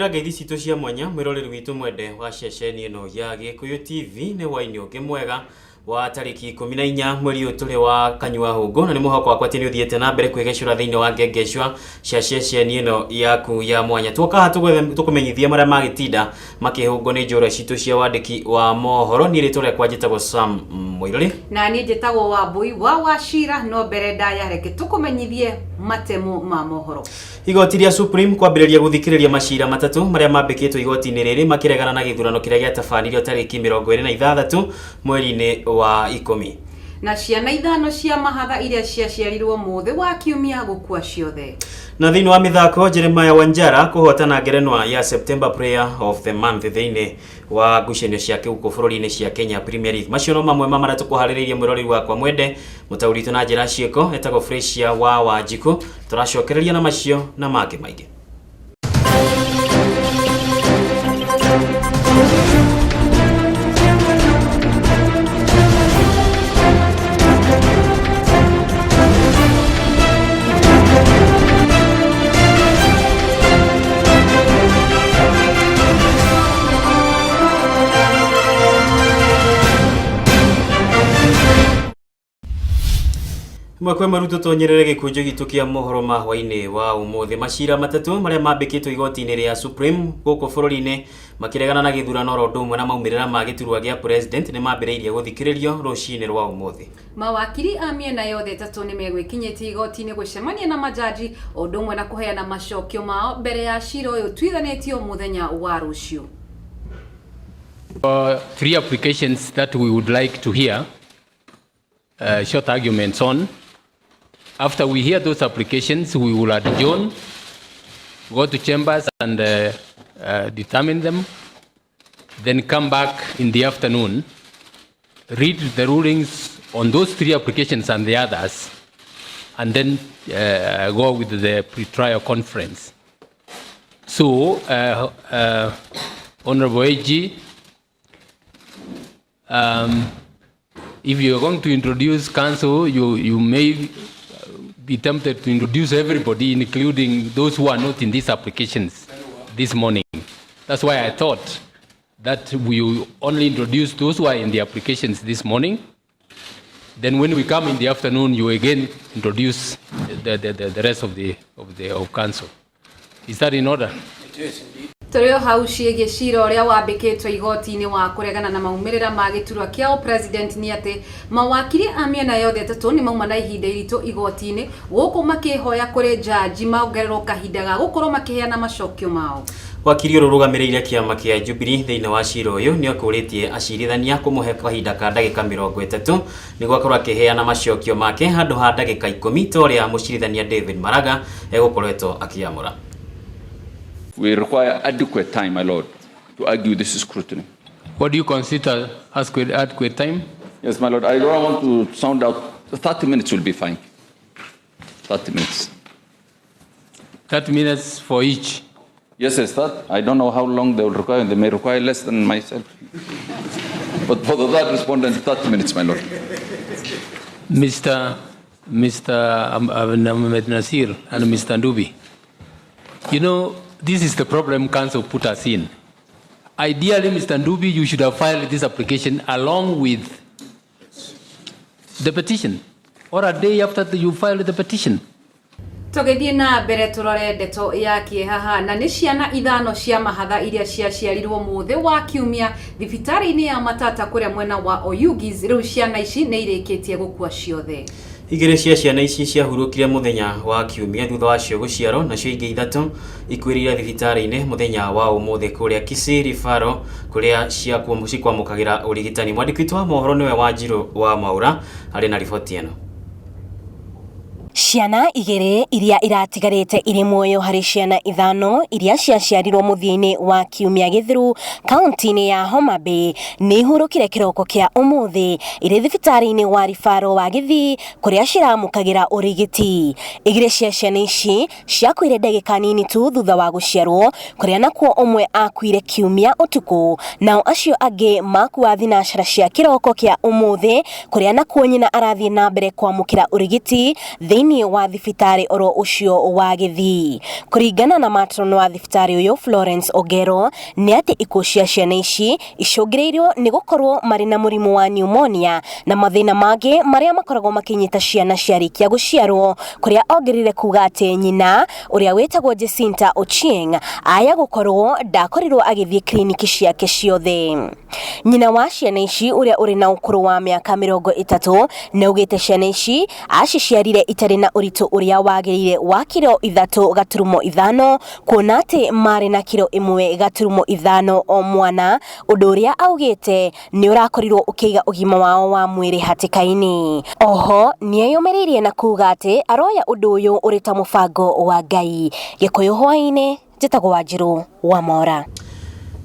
Amũkĩra ngeithi citũ cia mwanya mwĩroreri witũ mwende wa ceceni ĩno ya Gĩkũyũ TV. Nĩ hwainĩ ũngĩ mwega wa tarĩki 14 mweri ũyũ tũrĩ wa kanyua hũngũ, na nĩ mwĩhoko wakwa atĩ nĩ ũthiĩte na mbere kwĩgecũra thĩinĩ wa ngengecwa cia ceceni ĩno yaku ya mwanya. Tuoka haha tũkũmenyithia marĩa magĩtinda makĩhũngwo nĩ njũra citũ cia wandĩki wa mohoro. Niĩ rĩtwa rĩakwa njĩtagwo Sam Mũirũrĩ. Na niĩ njĩtagwo Wambui wa Wacira. No mbere ndaya, reke tũkũmenyithie matemo ma mohoro. Igoti rĩa Supreme kwambĩrĩria gũthikĩrĩria macira matatũ marĩa mambĩkĩtwo igoti-inĩ rĩrĩ makĩregana na gĩthurano kĩrĩa gĩatabanirio tarĩki 26 mweri-inĩ wa 10. Na ciana 5 cia mahatha iria ciaciarirwo mũthĩ wa kiumia gũkua ciothe. Na thĩinĩ wa mĩthako, Jeremiah Wanjara kũhotana ngerenwa ya September Player of the Month thĩinĩ wa ngucanio ciake gũkũ bũrũri-inĩ cia Kenya Premier League. Macio no mamwe ma marĩa tũkũharĩrĩirie mwĩroreri wakwa mwende. Mũtaũri witũ na njĩra ciĩko etagwo Fresia wa Wanjikũ. Tũracokereria na macio na mangĩ maingĩ. Ĩmwe kwa ĩmwe rĩu tũtonyerere gĩkũnjo gitũ kĩa mohoro ma hwainĩ wa ũmũthĩ. Macira matatũ marĩa mambĩkĩtwo igoti-inĩ rĩa Supreme gũkũ bũrũri-inĩ makĩregana na gĩthurano oro ũndũ ũmwe na maumĩrĩra ma gĩturwa gĩa president nĩ mambĩrĩirie gũthikĩrĩrio rũcinĩ rwa ũmũthĩ. Mawakiri a mĩena yothe ĩtatũ nĩ megwĩkinyĩtie igoti-inĩ gũcemania na majaji o ũndũ ũmwe na kũheana macokio mao mbere ya cira ũyũ ũtuithanĩtio mũthenya wa rũciũ. Three applications that we would like to hear short arguments on. After we hear those applications, we will adjourn, go to chambers and determine them, then come back in the afternoon, read the rulings on those three applications and the others, and then go with the pre-trial conference. So, Honorable AG, if you are going to introduce counsel, you may be tempted to introduce everybody, including those who are not in these applications this morning. That's why I thought that we only introduce those who are in the applications this morning. Then when we come in the afternoon, you again introduce the rest of counsel. Is that in order? It is indeed. Tũrĩ o hau ciĩgiĩ cira ũrĩa wambĩkĩtwo igoti-inĩ wa kũregana na maumĩrĩra ma gĩturwa kĩa president nĩ atĩ mawakiri a mĩena yothe ĩtatũ nĩ mauma na ihinda iritũ igoti-inĩ gũkũ makĩhoya kũrĩ jaji maongererwo kahinda ga gũkorwo makĩheana macokio mao. Wakiri ũrĩa ũrũgamĩrĩire kĩama kĩa Jubilee thĩinĩ wa cira ũyũ nĩ akũrĩtie acirithania kũmũhe kahinda ka ndagĩka 30 nĩguo akorwo akĩheana macokio make handũ ha ndagĩka 10 ta ũrĩa mũcirithania David Maraga egũkoretwo akĩamũra. We require adequate time, my lord, to argue this scrutiny. What do you consider adequate time? Yes, my lord, I don't want to sound out. 30 minutes will be fine. 30 minutes. 30 minutes for each? Yes, yes, that. I don't know how long they will require. They may require less than myself. But for the third respondent, 30 minutes, my lord. Mister Ahmed Nasir and Mr. Ndubi, this is the problem counsel put us in. Ideally, Mr. Ndubi, you should have filed this application along with the petition, or a day after you filed the petition. Tũgĩthiĩ na mbere tũrore ndeto ya kĩeha na nĩ ciana 5 cia mahatha iria ciaciarirwo mũthĩ wa kiumia thibitarĩ-inĩ ya Matata kũrĩa mwena wa Oyugis. Rĩu ciana ici nĩ irĩkĩtie gũkua ciothe. 2 cia ciana ici ciahurũkire mũthenya wa kiumia thutha wacio gũciarwo, nacio ingĩ 3 ikuĩrĩire thibitarĩ-inĩ mũthenya wa ũmũthĩ kũrĩa Kisii Referral kũrĩa cikwamũkagĩra ũrigitani. Mwandĩki witũ wa mohoro nĩwe Wanjirũ wa Mwaura arĩ na riboti ĩno. Ciana 2 iria iratigarĩte irĩ muoyo harĩ ciana 5 iria ciaciarirwo mũthia-inĩ wa kiumia gĩthiru kaunti-inĩ ya Homa Bay nĩ ihurũkire kĩroko kĩa ũmũthĩ irĩ thibitarĩ-inĩ wa Referral wa Gĩthii kũrĩa ciramũkagĩra ũrigiti. 2 cia ciana ici ciakuire ndagĩka nini tu thutha wa gũciarwo, kũrĩa nakuo ũmwe akuire kiumia ũtukũ nao acio angĩ makua thinacara cia kĩroko kĩa ũmũthĩ, kũrĩa nakuo nyina arathiĩ na mbere kwamũkĩra ũrigiti thĩinĩ Thĩinĩ wa thibitarĩ oro ũcio wa Gĩthii. Kũringana na matron wa thibitarĩ ũyũ Florence Ogero, nĩ atĩ ikuũ cia ciana ici icũngĩrĩirio nĩ gũkorwo marĩ na mũrimũ wa pneumonia na mathĩna mangĩ marĩa makoragwo makĩnyita ciana ciarĩkia gũciarwo, kũrĩa ongereire kuga atĩ nyina ũrĩa wĩtagwo Jacinta Ochieng aya gũkorwo ndakorirwo agĩthiĩ kiriniki ciake ciothe. Nyina wa ciana ici ũrĩa ũrĩ na ũkũrũ wa mĩaka 30 nĩ augĩte ciana ici aciciarire itarĩ na ũritũ ũrĩa wagĩrĩire wa kiro 3.5, kuona atĩ marĩ na kiro 1.5 o mwana, ũndũ ũrĩa augĩte nĩ ũrakorirwo ũkĩiga ũgima wao wa mwĩrĩ hatĩka-inĩ. Oho nĩeyũmĩrĩirie na kuga atĩ aroya ũndũ ũyũ ũrĩ ta mũbango wa Ngai. Gĩkũyũ hwaĩ-inĩ, njĩtagwo Wanjirũ wa Mwaũra.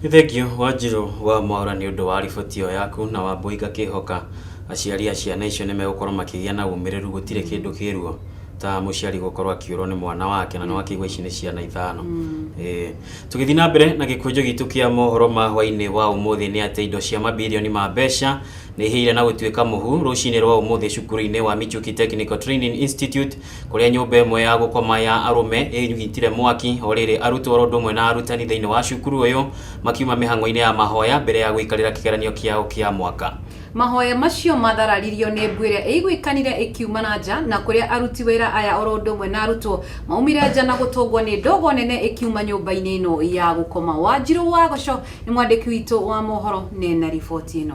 Nĩ thengio Wanjirũ wa Mwaũra nĩ ũndũ wa riboti ĩyo yaku, na Wambũi ngakĩhoka aciari a ciana icio nĩ megũkorwo makĩgĩa na ũmĩrĩru, gũtirĩ kĩndũ kĩruo ta mũciari gũkorwo akĩũrwo nĩ mwana wake, na nĩ wakĩigua ici nĩ ciana 5. Tũgĩthiĩ na mbere na gĩkũnjo gitũ kĩa mohoro ma hwaĩ-inĩ wa ũmũthĩ nĩ atĩ indo cia mabirioni ma mbeca nĩ ihĩire na gũtuĩka mũhu rũcinĩ rwa ũmũthĩ cukuru-inĩ wa Michuki Technical Training Institute, kũrĩa nyũmba ĩmwe ya gũkoma ya arũme ĩnyitire mwaki o rĩrĩ arutwo oro ũndũ ũmwe na arutani thĩinĩ wa cukuru ũyũ makiuma mĩhang'o-inĩ ya mahoya mbere ya gũikarĩra kĩgeranio kĩao kĩa mwaka. Mahoya macio mathararirio nĩ mbu ĩrĩa ĩiguĩkanire ĩkiuma na nja, na kũrĩa aruti wĩra aya oro ũndũ ũmwe na arutwo maumire nja na gũtũngwo nĩ ndogo nene ĩkiuma nyũmba-inĩ ĩno ya gũkoma. Wanjirũ wa Gũco nĩ mwandĩki witũ wa mohoro nena riboti ĩno.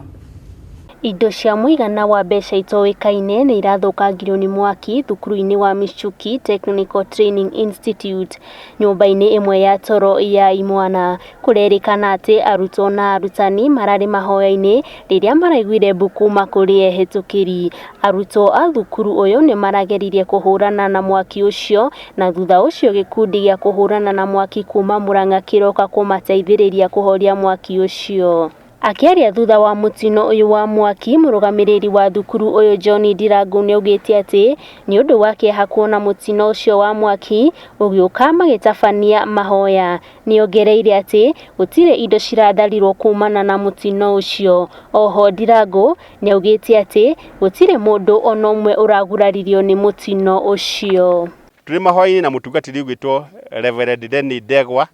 Indo cia mũigana wa mbeca itoĩkaine nĩ irathũkangirio nĩ mwaki thukuru-inĩ wa Michuki Technical Training Institute nyũmba-inĩ ĩmwe ya toro ya imwana. Kũrerĩkana atĩ arutwo na arutani mararĩ mahoya-inĩ rĩrĩa maraiguire mbu kuma kũrĩ ehĩtũkĩri. Arutwo a thukuru ũyũ nĩ marageririe kũhũrana na mwaki ũcio, na thutha ũcio gĩkundi gĩa kũhũrana na mwaki kuma Murang'a kĩroka kũmateithĩrĩria kũhoria mwaki ũcio. Akĩaria thutha wa mũtino ũyũ wa mwaki, mũrũgamĩrĩri wa thukuru ũyũ John Ndirangu nĩaugĩte atĩ nĩ ũndũ wa kĩeha kuona mũtino ũcio wa mwaki ũgĩũka magĩtabania mahoya. Nĩongereire atĩ gũtirĩ indo ciratharirwo kumana na mũtino ũcio. Oho Ndirangu nĩaugĩte atĩ gũtirĩ mũndũ ona ũmwe ũraguraririo nĩ mũtino ũcio. Tũrĩ mahoya-inĩ na mũtungatĩri ũgwĩtwo Reverend Denny Ndegwa,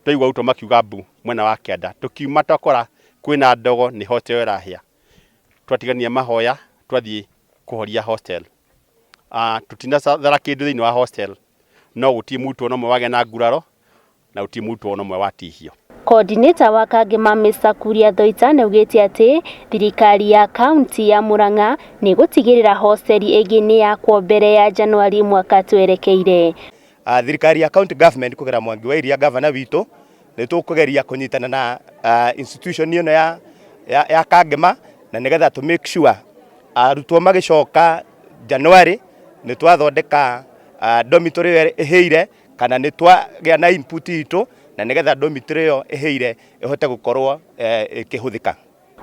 twaigua arutwo makiuga mbu mwena wa kĩanda, tũkiuma twakora kwĩna ndogo nĩ hostel ĩrahĩa. Twatigania mahoya twathiĩ kũhoria hostel. Tũtinathara kĩndũ thĩinĩ wa hostel, no gũtirĩ mũrutwo ona ũmwe wagĩa na nguraro na gũtirĩ mũrutwo ona ũmwe watihio. Coordinator wa Kangema Mr. Kuria Thoita nĩaugĩte atĩ thirikari ya kaunti ya Murang'a nĩ gũtigĩrĩra hosteli ĩngĩ nĩ yakwo mbere ya Januari mwaka twerekeire. Thirikari ya county government kũgerera Mwangi wa Iria gavana witũ nĩ tũkũgeria kũnyitana na institution ĩno ya Kangema, na nĩgetha to make sure arutwo magĩcoka January nĩ twathondeka dormitory ĩyo ĩhĩire, kana nĩ twagĩa na input itũ, na nĩgetha dormitory ĩyo ĩhĩire ĩhote gũkorwo ĩkĩhũthĩka.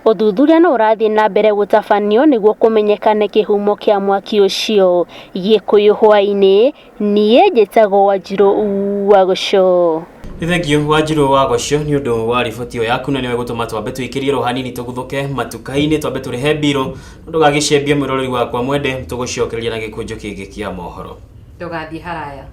Ũthuthuria no ũrathiĩ na mbere gũtabanio nĩguo kũmenyekane kĩhumo kĩa mwaki ũcio. Gĩkũyũ hwaĩ-inĩ, niĩ njĩtagwo Wanjirũ wa Gũco. Nĩ thengio Wanjirũ wa Gũco nĩ ũndũ wa riboti ĩyo yaku, na nĩwe gũtũma twambe tũikĩrie ro hanini tũguthũke matuka-inĩ, twambe tũrĩhe mbirũ, ndũgagĩcembie mwĩroreri wakwa mwende, tũgũcokereria na gĩkũnjo kĩngĩ kĩa mohoro. Ndũgathiĩ haraya.